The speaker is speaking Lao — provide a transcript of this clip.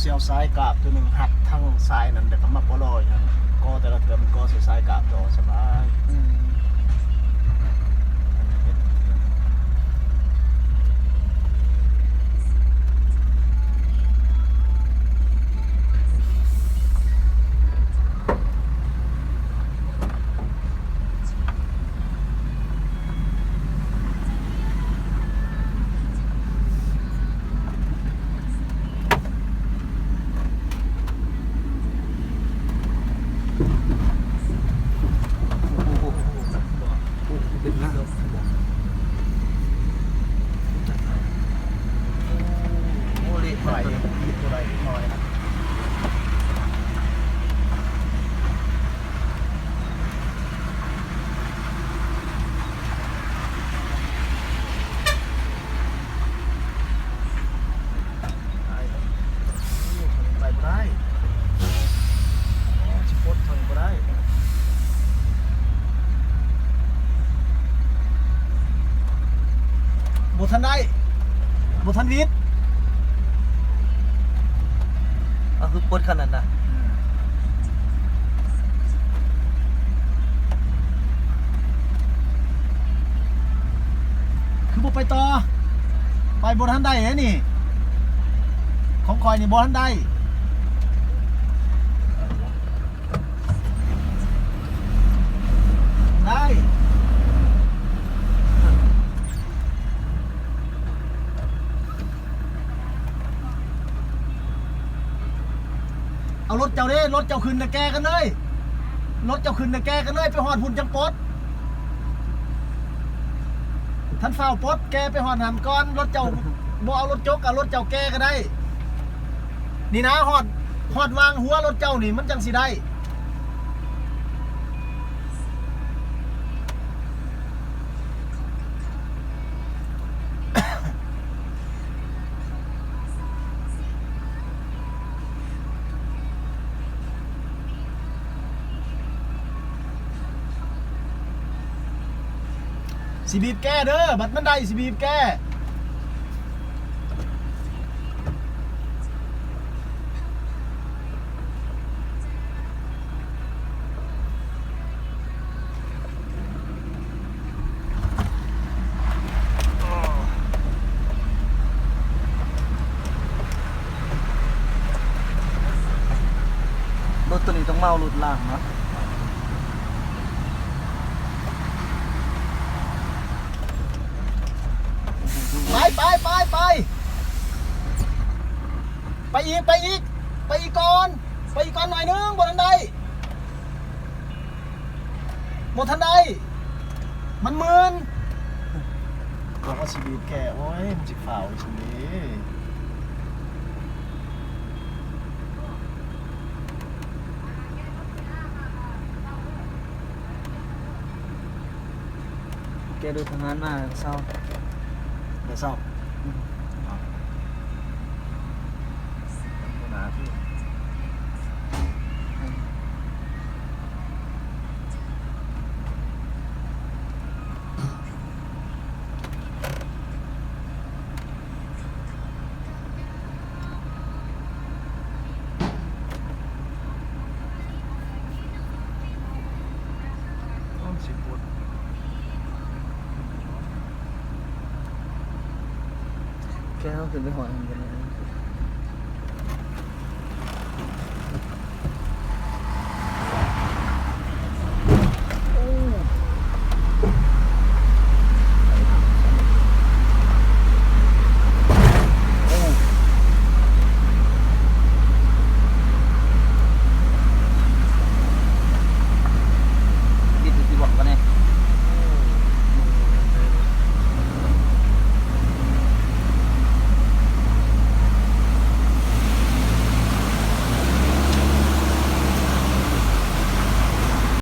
ສຽວສາຍກາບຕົວໜຶ່ງຮັດທັງສາຍນັ້ນ ແລ້ວກໍມາປໍລໍຢູ່ຫັ້ນ ກໍແຕ່ລະເທື່ອມັນກໍໃສ່ສາຍກາບຕໍ່ສະບາຍ. ອືມ. ໂອ້ ເລະ ໄປ ເລະ ບໍ່ໄດ້ ເລະ ໜ້ອຍນະ. ໄປບໍ່ໄດ້ ໂອ້ ຊິປົດເທົ່ານີ້ບໍ່ໄດ້ ບໍ່ທັນໄດ້ ບໍ່ທັນຫວິດ ເອົາ ຄືປົດຂະໜາດນັ້ນນະ. ຄືບໍ່ໄປຕໍ່? ໄປບໍ່ທັນໄດ້ເດ້ນີ້ ຂອງຂ້ອຍນີ້ບໍ່ທັນໄດ້ ໄດ້. ເອົາລົດເຈົ້າເດ້ ລົດເຈົ້າຂຶ້ນນະແກ່ກັນເລີຍ ລົດເຈົ້າຂຶ້ນນະແກ່ກັນເລີຍ ໄປຮອດພຸ້ນຈັ່ງປົດ ທ່ານຟ້າວປົດແກ່ໄປຮອດຫັ້ນກ່ອນ ລົດເຈົ້າບໍ່ເອົາລົດຈົກ ເອົາລົດເຈົ້າແກ່ກໍໄດ້ ນີ້ນະ ຮອດ ຮອດວາງຫົວລົດເຈົ້ານີ້ມັນຈັ່ງຊິໄດ້. ຊິບີບແກ່ເດີ ບັດມັນໄດ້ຊິບີບແກ່. ລົດໂຕນີ້ຕ້ອງເມົາລົດລ້າງເນາະ. ໄປ ໄປ ໄປ ໄປ ໄປອີກ ໄປອີກ ໄປອີກກ່ອນ ໄປອີກກ່ອນໜ້ອຍໜຶ່ງ ບໍ່ທັນໄດ້ ບໍ່ທັນໄດ້ ມັນມື່ນ ບອກວ່າຊິບີບແກ່ ໂອ້ຍ ມັນຊິຟ້າວຈັ່ງໃດ. ແກ່ໂດຍທະຫານມາແລ້ວກໍເຊົາ ແລ້ວເຊົາ ອືມ ບໍ່ໜ້າຄື. ແກ່ເຮົາຂຶ້ນໄປຮອດຫັ້ນເດ.